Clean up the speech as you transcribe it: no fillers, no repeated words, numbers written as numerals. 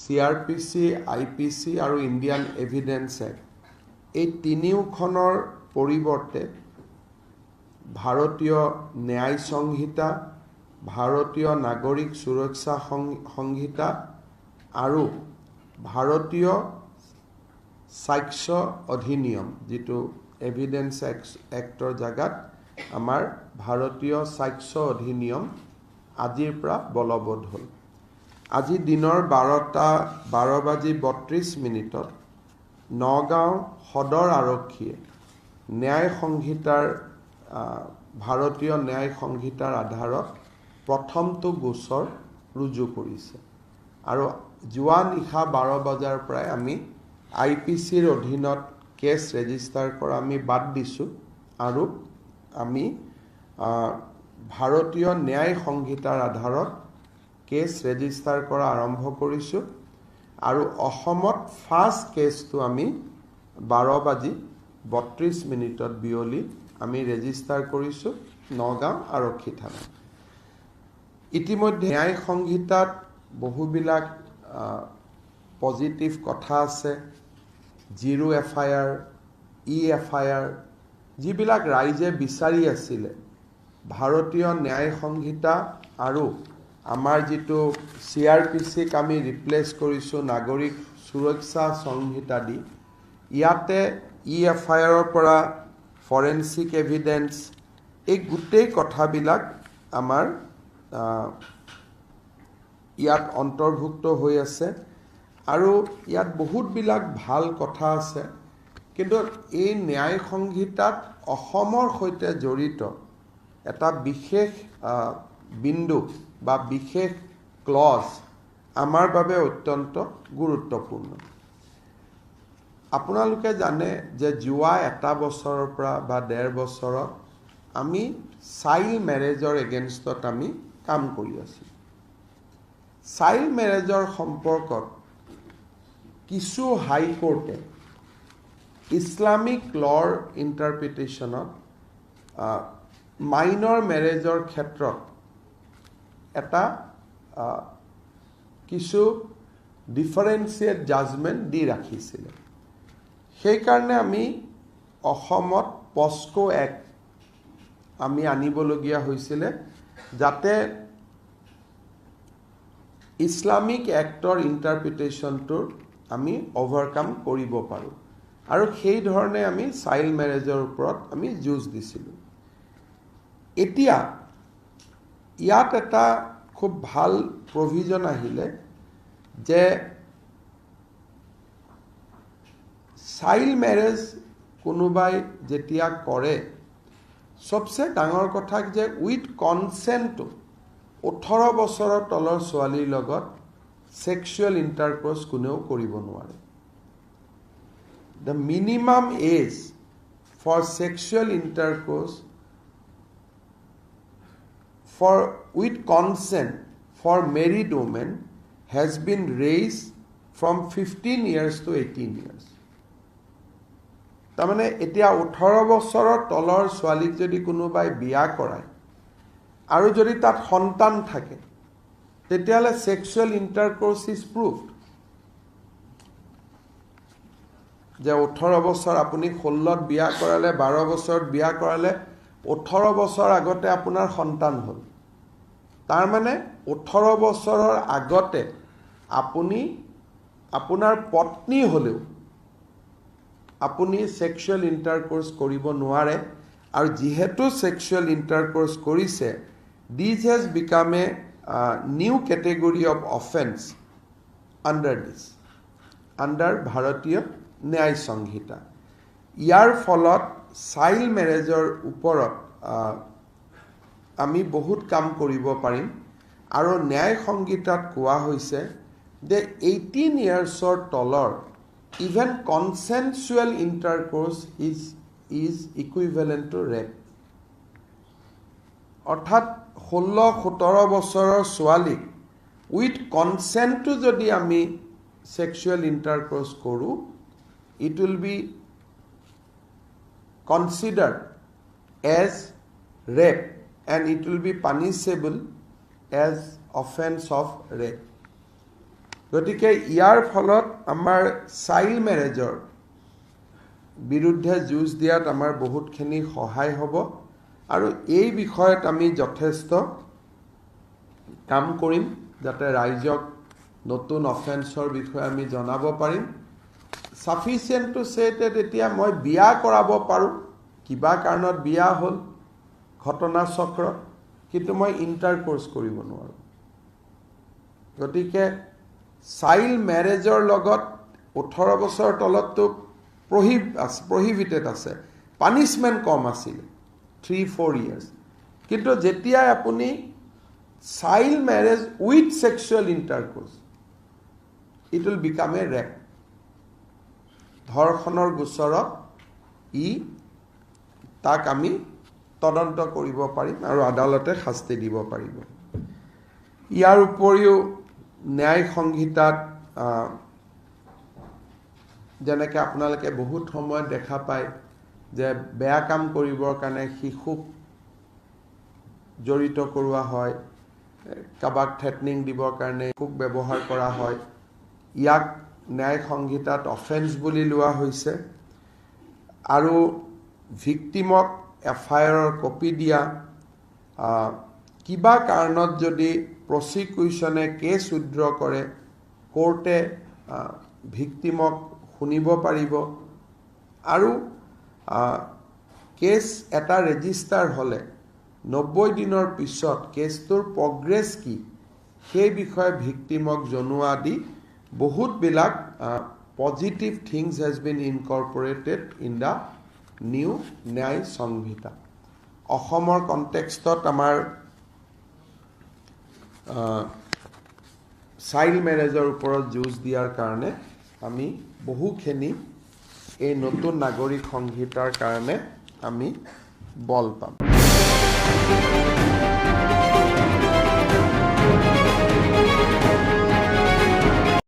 CrPC, IPC আৰু Indian evidence act, এই তিনিওখনৰ পৰিৱৰ্তে ভাৰতীয় ন্যায় সংহিতা, ভাৰতীয় নাগৰিক সুৰক্ষা সংহিতা আৰু ভাৰতীয় সাক্ষ্য অধিনিয়ম, যিটো এভিডেন্স এক্টৰ জেগাত আমাৰ ভাৰতীয় সাক্ষ্য অধিনিয়ম আজিৰ পৰা বলবৎ হ'ল। আজি দিনৰ 12:32 নগাঁও সদৰ আৰক্ষীয়ে ন্যায় সংহিতাৰ ভাৰতীয় ন্যায় সংহিতাৰ আধাৰত প্ৰথমটো গোচৰ ৰুজু কৰিছে আৰু যোৱা নিশা 12 বজাৰ পৰাই আমি IPCৰ অধীনত কেছ ৰেজিষ্টাৰ কৰা আমি বাদ দিছোঁ আৰু আমি ভাৰতীয় ন্যায় সংহিতাৰ আধাৰত কেছ ৰেজিষ্টাৰ কৰা আৰম্ভ কৰিছোঁ আৰু অসমত ফাৰ্ষ্ট কেছটো আমি 12:32 বিয়লি আমি ৰেজিষ্টাৰ কৰিছোঁ নগাঁও আৰক্ষী থানাত। ইতিমধ্যে ন্যায় সংহিতাত বহুবিলাক পজিটিভ কথা আছে, জিৰ' FIR, ই FIR, যিবিলাক ৰাইজে বিচাৰি আছিলে ভাৰতীয় ন্যায় সংহিতা আৰু আমাৰ যিটো CRPCক আমি ৰিপ্লেচ কৰিছোঁ নাগৰিক সুৰক্ষা সংহিতা দি, ইয়াতে ই FIRৰ পৰা ফৰেনচিক এভিডেন্স, এই গোটেই কথাবিলাক আমাৰ ইয়াত অন্তৰ্ভুক্ত হৈ আছে আৰু ইয়াত বহুতবিলাক ভাল কথা আছে। কিন্তু এই ন্যায় সংহিতাত অসমৰ সৈতে জড়িত এটা বিশেষ বিন্দু বা বিশেষ ক্লজ আমাৰ বাবে অত্যন্ত গুৰুত্বপূৰ্ণ। আপোনালোকে জানে যে যোৱা এটা বছৰৰ পৰা বা 1.5 বছৰত আমি চাইল্ড মেৰেজৰ এগেইনষ্টত আমি কাম কৰি আছোঁ। চাইল্ড মেৰেজৰ সম্পৰ্কত কিছু হাইকোৰ্টে ইছলামিক লৰ ইণ্টাৰপ্ৰিটেশ্যনত মাইনৰ মেৰেজৰ ক্ষেত্ৰত এটা কিছু ডিফাৰেঞ্চিয়েট জাজমেণ্ট দি ৰাখিছিলে। সেইকাৰণে আমি অসমত পস্কো এক্ট আমি আনিবলগীয়া হৈছিলে, যাতে ইছলামিক এক্টৰ ইণ্টাৰপ্ৰিটেশ্যনটোৰ আমি অভাৰকাম কৰিব পাৰোঁ আৰু সেই ধৰণে আমি চাইল্ড মেৰেজৰ ওপৰত আমি যুঁজ দিছিলোঁ। এতিয়া ইয়াত এটা খুব ভাল প্ৰভিজন আহিলে যে চাইল্ড মেৰেজ কোনোবাই যেতিয়া কৰে, চবচে ডাঙৰ কথা যে উইথ কনচেণ্টটো 18 বছৰৰ তলৰ ছোৱালীৰ লগত ছেক্সুৱেল ইণ্টাৰক'ৰ্চ কোনেও কৰিব নোৱাৰে। The minimum age for sexual intercourse for with consent for married women has been raised from 15 years to 18 years. তাৰমানে এতিয়া 18 বছৰৰ তলৰ ছোৱালীক যদি কোনোবাই বিয়া কৰায় আৰু যদি তাত সন্তান থাকে, তেতিয়াহ'লে ছেক্সুৱেল ইণ্টাৰক'ৰ্চ is proved. যে 18 বছৰ আপুনি 16ত বিয়া কৰালে, 12 বছৰত বিয়া কৰালে, 18 বছৰ আগতে আপোনাৰ সন্তান হ'ল, তাৰমানে 18 বছৰৰ আগতে আপুনি আপোনাৰ পত্নী হ'লেও আপুনি ছেক্সুৱেল ইণ্টাৰক'ৰ্চ কৰিব নোৱাৰে। আৰু যিহেতু ছেক্সুৱেল ইণ্টাৰক'ৰ্চ কৰিছে, this has become a new category of offence under this, under ভাৰতীয় ন্যায় সংহিতা। ইয়াৰ ফলত চাইল্ড মেৰেজৰ ওপৰত আমি বহুত কাম কৰিব পাৰিম। আৰু ন্যায় সংহিতাত কোৱা হৈছে যে 18 ইয়াৰ্ছৰ তলৰ even consensual intercourse is equivalent to rape. অৰ্থাৎ 16-17 বছৰৰ ছোৱালীক উইথ কনচেণ্টটো যদি আমি ছেক্সুৱেল ইণ্টাৰক'ৰ্চ কৰোঁ, it will be considered as rape and it will be punishable as offence of rape. গতিকে ইয়াৰ ফলত আমাৰ চাইল্ড মেৰেজৰ বিৰুদ্ধে যুঁজ দিয়াত আমাৰ বহুতখিনি সহায় হ'ব আৰু এই বিষয়ত আমি যথেষ্ট কাম কৰিম, যাতে ৰাইজক নতুন অফেন্সৰ বিষয়ে আমি জনাব পাৰিম। চাফিচিয়েণ্ট টু চে, তেতিয়া মই বিয়া কৰাব পাৰোঁ, কিবা কাৰণত বিয়া হ'ল ঘটনাচক্ৰ, কিন্তু মই ইণ্টাৰ কোৰ্চ কৰিব নোৱাৰোঁ। গতিকে চাইল্ড মেৰেজৰ লগত 18 বছৰ তলততো প্ৰহিবিটেড আছে, পানিছমেণ্ট কম আছিলে, 3-4 ইয়াৰ্ছ। কিন্তু যেতিয়াই আপুনি child marriage with sexual intercourse, it will become a rape. ধৰ্ষণৰ গোচৰত তাক আমি তদন্ত কৰিব পাৰিম আৰু আদালতে শাস্তি দিব পাৰিব। ইয়াৰ উপৰিও ন্যায় সংহিতাত যেনেকৈ আপোনালোকে বহুত সময়ত দেখা পায় যে বেয়া কাম কৰিবৰ কাৰণে শিশুক জড়িত কৰোৱা হয়, কাৰোবাক থ্ৰেটনিং দিবৰ কাৰণে শিশুক ব্যৱহাৰ কৰা হয়, ইয়াক ন্যায় সংহিতাত অফেন্স বুলি লোৱা হৈছে। আৰু ভিক্টিমক এফ আই আৰৰ কপি দিয়া, কিবা কাৰণত যদি প্ৰচিকিউশ্যনে কেছ উইড্ৰ কৰে, কোৰ্টে ভিক্টিমক শুনিব পাৰিব। আৰু কেছ এটা ৰেজিষ্টাৰ হ'লে 90 দিনৰ পিছত কেছটোৰ প্ৰগ্ৰেছ কি, সেই বিষয়ে ভিক্টিমক জনোৱা আদি বহুতবিলাক positive things has been incorporated in the new ন্যায় সংহিতা। অসমৰ কণ্টেক্সটত আমাৰ চাইল্ড মেৰেজৰ ওপৰত যুঁজ দিয়াৰ কাৰণে আমি বহুখিনি এই নতুন নাগৰিক সংহিতাৰ কাৰণে আমি বল পাম।